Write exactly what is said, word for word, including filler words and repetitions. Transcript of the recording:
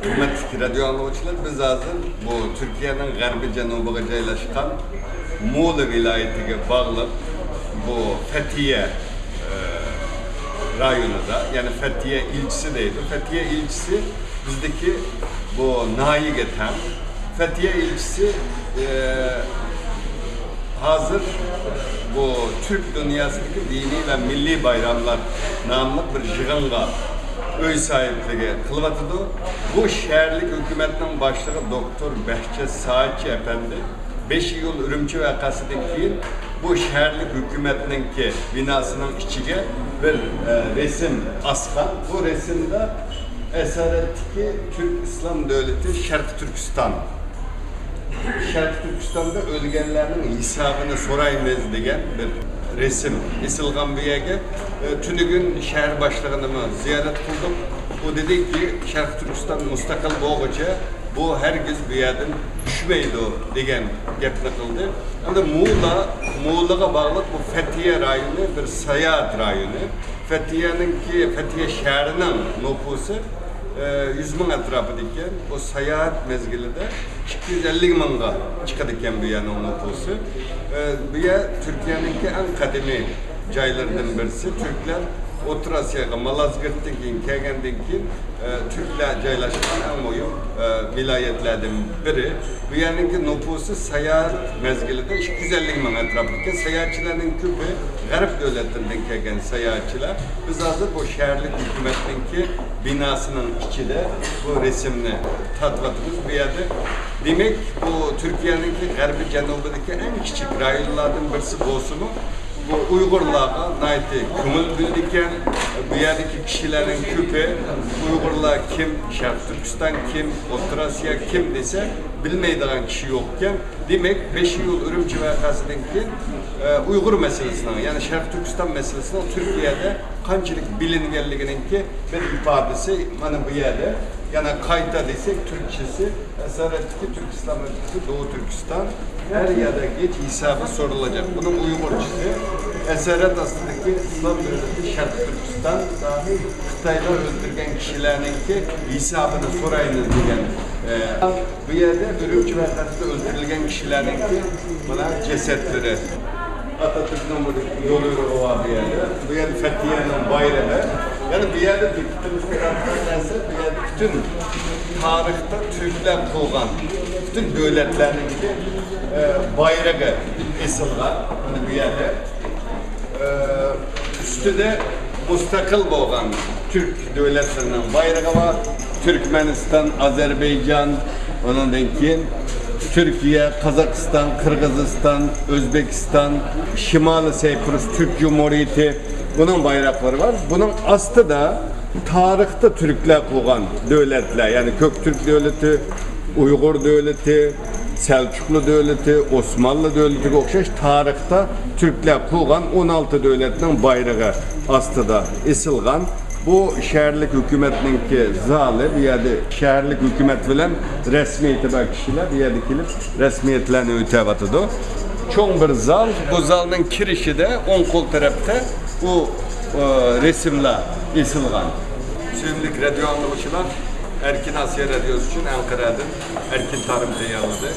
ھۆرمەتلىك رادىيو ئاڭلىغۇچىلار، بىز ھازىر بۇ تۈركىيەنىڭ غەربىي جەنۇبىغا جايلاشقان مۇلە ۋىلايىتىگە باغلىق بۇ فەتىيە، ئە، رايونىدا، يەنى فەتىيە ئىلچىسى دەيدۇ. فەتىيە ئىلچىسى بىزدىكى بۇ ناھىيەگە تەڭ. فەتىيە ئىلچىسى، ئە، ھازىر بۇ تۈرك دۇنياسىدىكى دىنىي ۋە مىللىي بايراملار ناملىق بىر يىغىنغا ئۆي ساھىبلىكى قىلىۋاتىدۇ. بۇ شەھەرلىك ھۆكۈمەتنىڭ باشلىقى دوكتور بەھجەت سائىتچى ئەپەندى بەش ئىيۇل ئۈرۈمچى ۋەقەسىدىن كېيىن بۇ شەھەرلىك ھۆكۈمەتنىڭكى بىناسىنىڭ ئىچىگە بىر، ئە، رەسىم ئاسقان. بۇ رەسىمدە ئەسەرەتتىكى تۈرك ئىسلام دۆلىتى شەرقىي تۈركىستان، شەرقىي تۈركىستاندا ئۆلگەنلەرنىڭ ھېسابىنى سورايمىز دېگەن بىر رەسىم ئېسىلغان بۇ يەرگە. ئە، تۈنۈگۈن شەھەر باشلىقىنىمۇ زىيارەت قىلدۇق. ئۇ دېدىكى، شەرقىي تۈركىستان مۇستەقىل بولغۇچە بۇ ھەرگىز بۇ يەردىن چۈشمەيدۇ دېگەن گەپنى قىلدى. ئەمدى مۇلا، مۇلىغا باغلىق بۇ فەتىيە رايونى بىر ساياھەت رايونى. فەتىيەنىڭكى، فەتىيە شەھىرىنىڭ نوپۇسى، ئە، يۈز مىڭ ئەتراپىدا ئىكەن. بۇ ساياھەت مەزگىلىدە ئىككى يۈز ئەللىك مىڭغا چىقىدىكەن بۇ يەرنىڭ نوپۇسى. ئە، بۇ يەر تۈركىيەنىڭكى ئەڭ قەدىمىي جايلىرىدىن بىرسى. تۈركلەر ئوتتۇرا ئاسىياغا مالازگىرتتىن كېيىن كەلگەندىن كېيىن، ئە، تۈركلەر جايلاشقان ئەڭ مۇھىم، ئە، ۋىلايەتلەردىن بىرى. بۇ يەرنىڭكى نوپۇسى ساياھەت مەزگىلىدە ئىككى يۈز ئەللىك مىڭ ئەتراپىدىكەن. ساياھەتچىلەرنىڭ كۆپى غەرب دۆلەتلىرىدىن كەلگەن ساياھەتچىلەر. بىز ھازىر بۇ شەھەرلىك ھۆكۈمەتنىڭكى بىناسىنىڭ ئىچىدە بۇ رەسىمنى تارتىۋاتىمىز. بۇ يەردە، دېمەك، بۇ تۈركىيەنىڭكى غەربىي جەنۇبىدىكى ئەڭ كىچىك رايونلاردىن بىرسى بولسىمۇ، بۇ ئۇيغۇرلارغا ناھايىتى كۆڭۈل بۆلىدىكەن. بۇ يەردىكى كىشىلەرنىڭ كۆپى ئۇيغۇرلار كىم، شەرقىي تۈركىستان كىم، ئوتتۇرا ئاسىيا كىم دېسە، بىلمەيدىغان كىشى يوقكەن. دېمەك، بەش ئىيۇل ئۈرۈمچى ۋەقەسىدىن كېيىن، ئە، ئۇيغۇر مەسىلىسىنىڭ، يەنى شەرقىي تۈركىستان مەسىلىسىنىڭ تۈركىيەدە قانچىلىك بىلىنگەنلىكىنىڭكى بىر ئىپادىسى مانا بۇ يەردە. يەنە قايتا دېسەك، تۈركچىسى، ئەسەرەتتىكى تۈرك ئىسلام ھەرىكىتى، دوغۇ تۈركىستان، ھەر يەردە گېچ ھېسابى سورۇلىدىكەن. بۇنىڭ ئۇيغۇرچىسى، ئەسەرەت ئاستىدىكى ئىسلام دۆلىتى شەرقىي تۈركىستان، خىتايلار ئۆلتۈرگەن كىشىلەرنىڭكى ھېسابىنى سورايمىز دېگەن، ئە، بۇ يەردە ئۈرۈمچى ۋەقەسىدە ئۆلتۈرۈلگەن كىشىلەرنىڭكى مانا جەسەتلىرى. ئاتاتۈركنىڭ بۇ يول يورۇقى بار بۇ يەردە. بۇ يەردە فەتىيەنىڭ بايرىقى. يەنى بۇ يەردە دىققىتىمىزنى تارتقان نەرسە، بۇ يەردە پۈتۈن تارىختا تۈركلەر قۇرغان پۈتۈن دۆلەتلەرنىڭكى، ئە، بايرىقى ئېسىلغان. مانا بۇ يەردە. ئە، ئۈستىدە مۇستەقىل بولغان تۈرك دۆلەتلىرىنىڭ بايرىقى بار. تۈركمەنىستان، ئازەربەيجان، ئۇنىڭدىن كېيىن تۈركىيە، قازاقىستان، قىرغىزىستان، ئۆزبېكىستان، شىمالىي سەيپۇرۇس تۈرك جۇمھۇرىيىتى، بۇنىڭ بايراقلىرى بار. بۇنىڭ ئاستىدا تارىختا تۈركلەر قۇرغان دۆلەتلەر، يەنى كۆكتۈرك دۆلىتى، ئۇيغۇر دۆلىتى، سەلچۇقلۇ دۆلىتى، ئوسمانلى دۆلىتىگە ئوخشاش تارىختا تۈركلەر قۇرغان ئون ئالتە دۆلەتنىڭ بايرىقى ئاستىدا ئېسىلغان. بۇ شەھەرلىك ھۆكۈمەتنىڭكى زالى، بۇ يەردە شەھەرلىك ھۆكۈمەت بىلەن رەسمىيىتى بار كىشىلەر بۇ يەردە كېلىپ رەسمىيەتلەرنى ئۆتەۋاتىدۇ. چوڭ بىر زال، بۇ زالنىڭ كىرىشىدە ئوڭ قول تەرەپتە ئۇ، ئە، رەسىملەر ئېسىلغان. سۆيۈملۈك رادىيو ئاڭلىغۇچىلار، ئەركىن ئاسىيا رادىيوسى ئۈچۈن ئەنقەرەدىن ئەركىن تارىم تەييارلىدى.